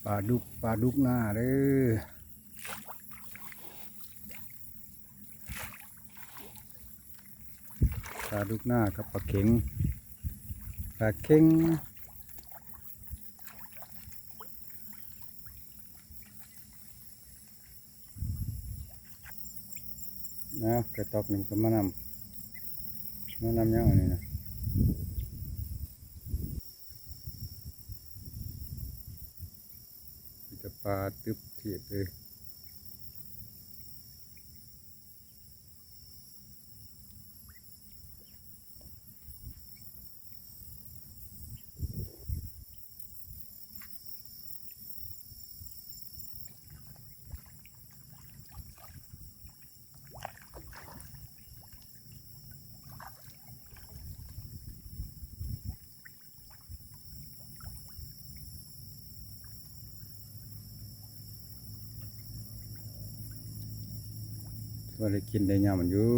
ປາດຸກ ປາດຸກນາເດີ້ ປາດຸກນາກັບປາເຂັງ ປາເຂັງ. ເອົາ ກະຕອກໜຶ່ງກະມານຳ ມານຳຫຍັງອັນນີ້ນະ ມີແຕ່ປາຕຶບທຽບເລີຍ. ພໍໄດ້ກິນໄດ້ຫຍ້ຳມັນຢູ່.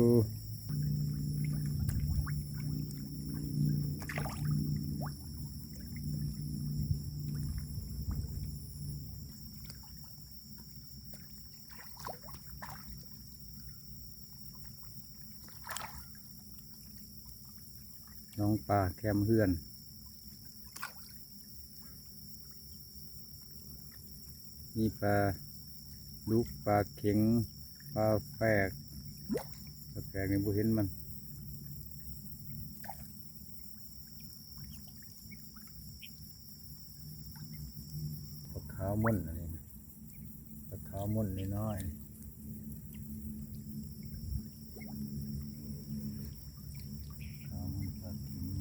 ໜອງປາແຄມເຮືອນ ມີປາດຸກ ປາເຂັງ ປາແຝກ ປາແຝກນີ້ບໍ່ເຫັນມັນ. ປາຂາວມົນອັນນີ້ນະ ປາຂາວມົນນ້ອຍໆ ຂາວມົນ ປາຂາວ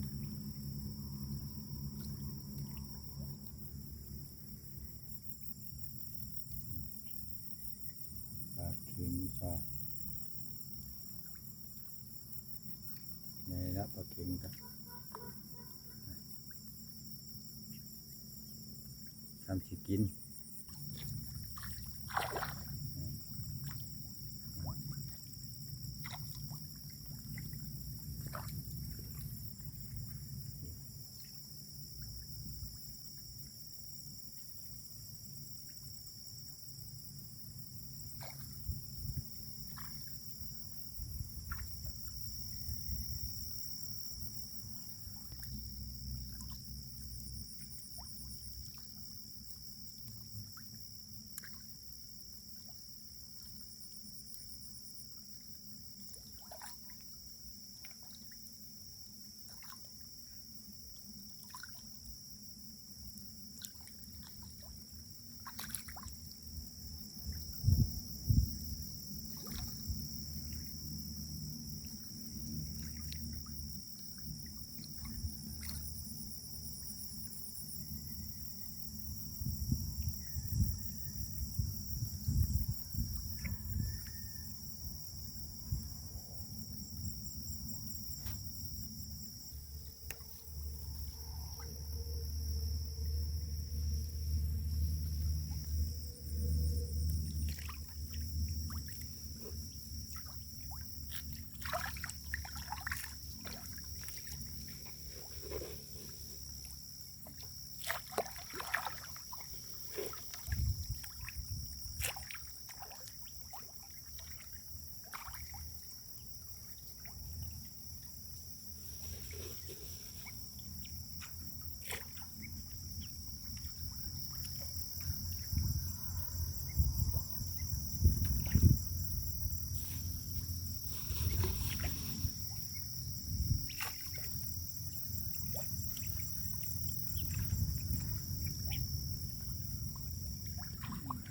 ປາເຂັງ ປາ ໃຫຍ່ລະປາເຂັງກະ ຊ່ຳຊິກິນ.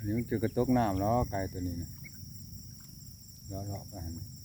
ອັນນີ້ມັນເກີດກະຕົກນ້ຳເນາະ ໄກ່ໂຕນີ້ນະ ເລາະໆໄປຫັ້ນ.